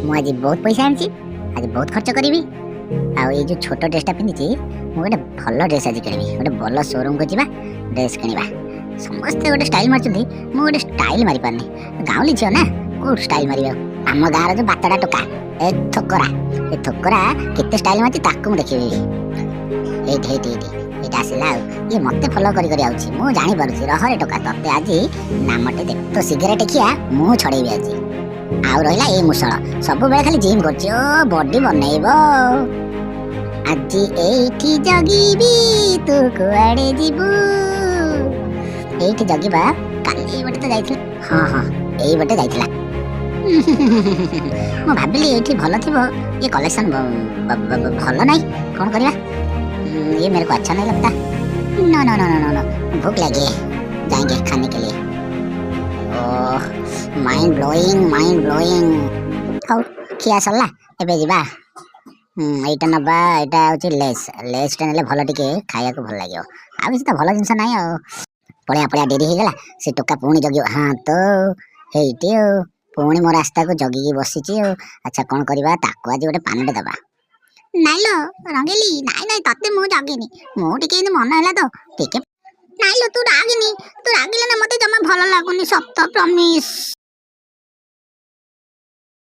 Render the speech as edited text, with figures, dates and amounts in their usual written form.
ମୁଁ ଆଜି ବହୁତ ପଇସା ଆଣିଛି, ଆଜି ବହୁତ ଖର୍ଚ୍ଚ କରିବି। ଆଉ ଏଇ ଯୋଉ ଛୋଟ ଡ୍ରେସଟା ପିନ୍ଧିଛି, ମୁଁ ଗୋଟେ ଭଲ ଡ୍ରେସ୍ ଆଜି କିଣିବି। ଗୋଟେ ଭଲ ସୋରୁମକୁ ଯିବା, ଡ୍ରେସ୍ କିଣିବା। ସମସ୍ତେ ଗୋଟେ ଷ୍ଟାଇଲ୍ ମାରୁଛନ୍ତି, ମୁଁ ଗୋଟେ ଷ୍ଟାଇଲ୍ ମାରିପାରୁନି। ଗାଉଁଲି ଝିଅ ନା, କୋଉଠୁ ଷ୍ଟାଇଲ୍ ମାରିବି? ଆଉ ଆମ ଗାଁର ଯୋଉ ବାତଡ଼ା ଟୋକା, ଏ ଥୋକରା, ଏ ଥୋକରା କେତେ ଷ୍ଟାଇଲ୍ ମାରୁଛି, ତାକୁ ମୁଁ ଦେଖିବି। ଏଇଠି, ଏଇଠି, ଏଇଠି, ଏଇଟା ଆସିଲା। ଆଉ ଇଏ ମତେ ଫଲୋ କରି କରି ଆଉଛି, ମୁଁ ଜାଣିପାରୁଛି। ରହରେ ଟୋକା, ତତେ ଆଜି ନାମଟେ ଦେ। ତୋ ସିଗାରେଟ ଖିଆ ମୁଁ ଛଡ଼େଇବି ଆଜି। ଆଉ ରହିଲା ଏଇ ମୁସଳ, ସବୁବେଳେ ଖାଲି ଜିମ୍ କରୁଛି ଓ ବଡି ବନେଇବ। ଆଜି ଏଇଠି ଜଗିବି, ତୁ କୁଆଡ଼େ ଯିବୁ? ଏଇଠି ଜଗିବା। କାଲି ଏଇ ପଟେ ତ ଯାଇଥିଲା। ହଁ, ଏଇ ପଟେ ଯାଇଥିଲା। ମୁଁ ଭାବିଲି ଏଇଠି ଭଲ ଥିବ, ये କଲେକ୍ସନ ଭଲ ନାହିଁ। କ'ଣ କରିବା? ये मेरे को अच्छा नहीं लगता। No, no, no, no, no, no, भूख लगी है, जाएंगे खाने के लिए। ओह, माइंड ब्लोइंग, माइंड ब्लोइंग। ହଉ, ଖିଆ ସରିଲା, ଏବେ ଯିବା। ଏଇଟା ନେବା, ଏଇଟା ହେଉଛି ଲେସ୍। ଲେସ୍ଟା ନେଲେ ଭଲ, ଟିକେ ଖାଇବାକୁ ଭଲ ଲାଗିବ। ଆଉ କିଛି ତ ଭଲ ଜିନିଷ ନାହିଁ। ଆଉ ପଳେଇବା, ପଳେଇବା, ଡେରି ହେଇଗଲା। ସେ ଟୋକା ପୁଣି ଜଗିବ। ହଁ ତ, ହେଇଟି ଆଉ ପୁଣି ମୋ ରାସ୍ତାକୁ ଜଗିକି ବସିଛି ଆଉ। ଆଚ୍ଛା, କ'ଣ କରିବା? ତାକୁ ଆଜି ଗୋଟେ ପାନଟେ ଦେବା। ନାଇଁ ଲୋ ରଙ୍ଗେଲି, ନାଇଁ ନାଇଁ, ତତେ ମୁଁ ଜଗିନି। ମୁଁ ଟିକେ ଏମିତି ମନ ହେଲା ତ ଟିକେ। ନାଇଁ ଲୋ, ତୁ ରାଗିନି। ତୁ ରାଗିଲେ ନା ମତେ ଜମା ଭଲ ଲାଗୁନି, ସତ, ପ୍ରମିସ୍।